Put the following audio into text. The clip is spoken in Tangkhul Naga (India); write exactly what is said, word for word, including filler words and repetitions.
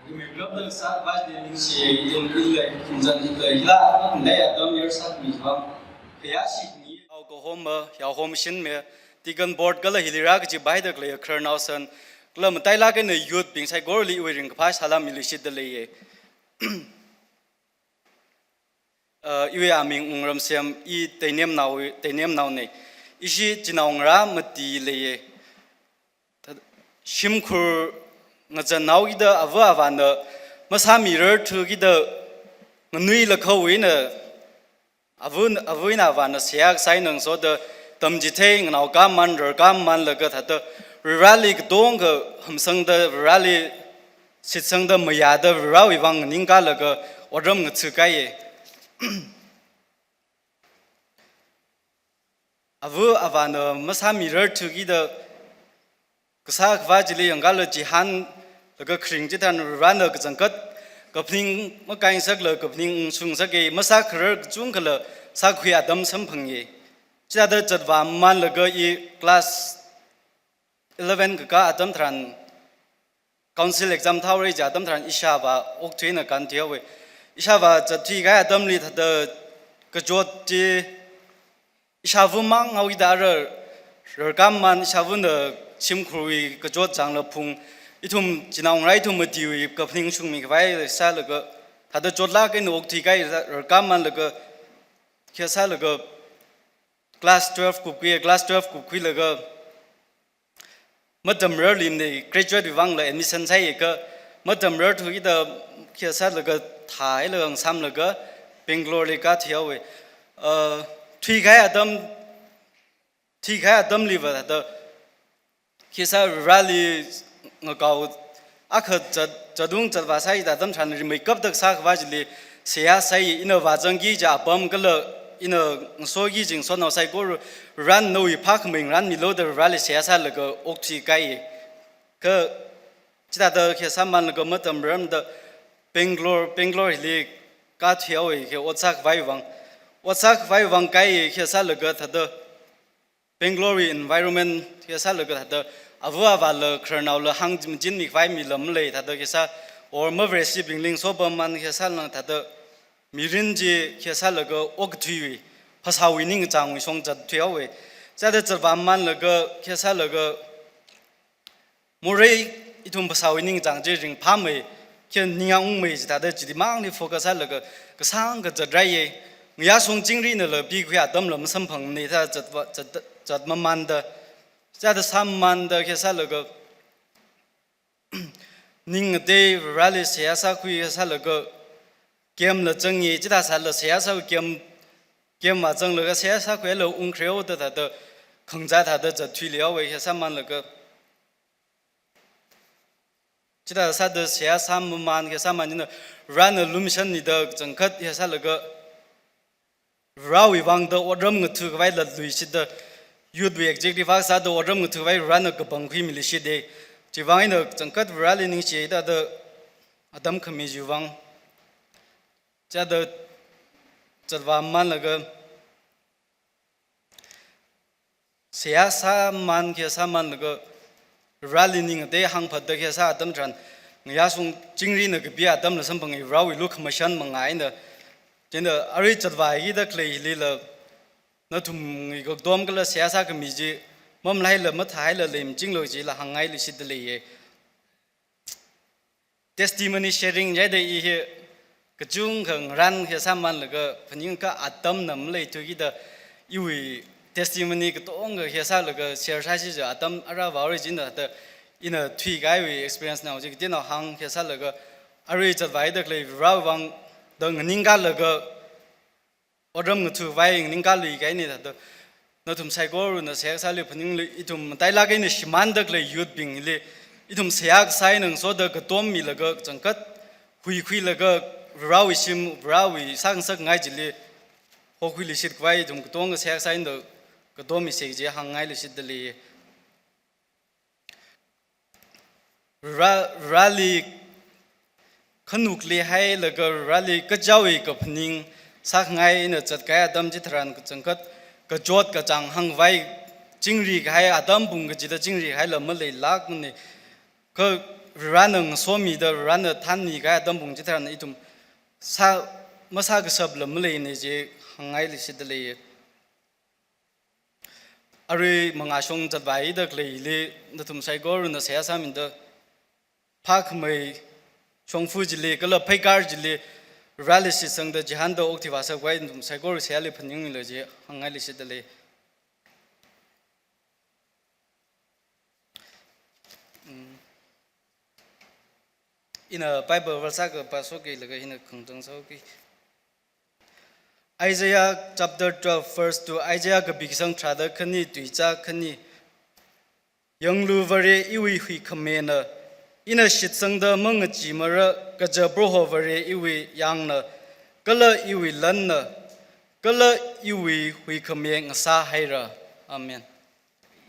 Mikrapda sākhavai ningshi, in, inlei, inzan inlei, ila, inlei atam yar sāmi vang. Kayāshi ni. Yao kahoma, yao hom shinme, deacon board kala hili rākachipaida khalei khararnaosan, kala matailāk eina youth bing saikorali iwui ringkaphā salam miluishitda leiye. Uh, iwui aming Wungramsem, i Teinemnao, Teinemnaone. Ishi chinaongarā mati leiye. Tad-, shimkhur ngazannaokida ava avāna masāmirarthukida nganuilakhawui eina ava, ava eina avāna seihā kasā eina ngasoda tamchithei, nganaokāmān, rarkāmānlaga thāda Vareli katonga hamsangda, Vareli shitsangda, mayāda, Varewui vang nganingkalaga otram ngathakaiye. Ava avāna masāmirarthukida kasā khavā chili yangkala chihānlaga kharing chitharan Varena kachangkhat kaphaning makaingasakla kaphaning ungshungsake, masākharar kachungkhala sākhui atam samphangye. Chithāda zatvāmamānlaga i class eleven kakā atam tharan council exam thaora kaji atam tharan ishāvā okthuina kānthuihaowe. Ishāvā zatthuikahai atamli thāda kachot chi ishāvamang haokida ara rarkāmān ishāvana shimkhurwui kachot chāngla phung, ithum chinaongarā ithum matiwui kaphaning shungmikhavai sālaga thāda chotlāk eina okthuikahai rarkāmānlaga kha sālaga class twelve kupkhui, class twelve kupkhuilaga matamrarlimne, graduate wui vangla admission sāi kha matamrarthukida kha sālaga thāhailaga ngasāmlaga Bangalore li kāthuihaowe. Uh, thuikahai atam, thuikahai atamliva thāda khisā Vareli ngakao akha zat, zatung zatvā sāi da atam tharan rimeikapda kasā khavā chili seihā sāi, ina vāzangki kaji apam kala ina ngasoki kaji ngasotnao saikora Varena nawui phākhamei ngarānmilu da Vareli seihā sālaga okthuikaiye. Kha chithāda kha sāmānlaga matamrarmada Bangalore, Bangalore hili kāthuihaowe kha ot sākhavai vang. Ot sākhavai vang kāi kha sālaga thāda Bangalore wui environment kha sālaga thāda ava avāla khararnaola hāngmachinmikhavai mila malei thāda kha sā, or mavareshibingli ngasopamamān kha sālaga thāda mirin chi kha sālaga okathuiwui, phasāwui ningkachāngwui shong zatthuihaowe. Chithāda zatvāmamānlaga kha sālaga morei ithum phasāwui ningkachāng chi ringphāmei, kha ningyāng ungmei chithāda chili mangli focus sālaga kasāngkha zatraiye. Ngayāshong chingrina la pikhui atamla masamphangmane thāda zatvā, zat, zatmamānda, chithāda sāmamānda kha sālaga ning ngatei Vareli seihā sākhui kha sālaga camp la zange, chithā sāla seihā sākhui camp, camp vāzanglaga seihā sākhuihaola ungkhareo da thāda khangachā thāda zatthuileihaowe kha sāmānlaga. Chithā sāda seihā sāmamān kha sāmān china Varena lumashanmida kachangkhat kha sālaga Varewui vangda otram ngathakhavai latluishitda youth wui executive akha sāda otram ngathakhavai Varena kapangkhuimiluishite. Chivang eina kachangkhat Vareli ningshida atam khami chiwui vang. Chithāda zatvāmamānlaga seihā sāmamān kha sāmānlaga Vareli ning ngatei hāngphatda kha sā atam tharan ngayāshong chingrina kapi atamla samphange, Varewui lukhamashan manga eina. Chieina arui zatvākida khalei hilila nathumwui kakadom kala seihā sākhami chi mamalahaila mathāhaila leimachinglu jila hāngngailuishitda leiye. Testimony sharing jida i hi kachungkha ngarān kha sāmānlaga phaningkha atamna maleithukida iwui testimony katonga kha sālaga share sāsi kaji atam ara vāra china thāda ina thuikahaiwui experience nao chi kateonao hāng kha sālaga arui zatvākida khalei Varewui vangda nganingkalaga otram ngathakhavai nganingkaluikahaine thāda. Nathum saikorana seihā kasāli phaninglu, ithum matailāk eina shimānda khalei youth bingli ithum seihā kasā eina ngasoda katommilaga kachangkhat huikhuilaga Varewui shim, Varewui sāngasakngai chili hokhuiluishitkhavai ithum katonga seihā kasā eina katommise kaji hāngngailuishitda leiye. Ra-, Vareli khanukli hailaga Vareli kachaowui kaphaning sākhangai eina zatkahai atam chitharan kachangkhat kachot kachāng hāngkhavai chingrikahai atam pung kachida chingrihaila maleilākmane. Kha Varena ngasomida, Varena thanmikahai atam pung chitharan ithum sā, masākashapla maleina chi hāngngailishitdalei. Arui mangāshong zatvāida khaleili, nathum saikorana seihā sāmida, phākhamei shongfa chili, kala pheikar chili, Vareli shitsangda chihānda okthui vāsākhavai nathum saikora seihāli phaningmilu chi hāngngailishitdalei. Mm. Ina Bible verse akha pāshokkeilaga hina khangtang sāki. Isaiah chapter twelve verse two, Isaiah kapi kasang tharāda khani, tuizā khani. Yanglu, Vare iwui huikhamena, ina shitsangda mangachimara, kaja Proho Vare iwui yangna, kala iwui lanna, kala iwui huikhame ngasāhaira. Amen.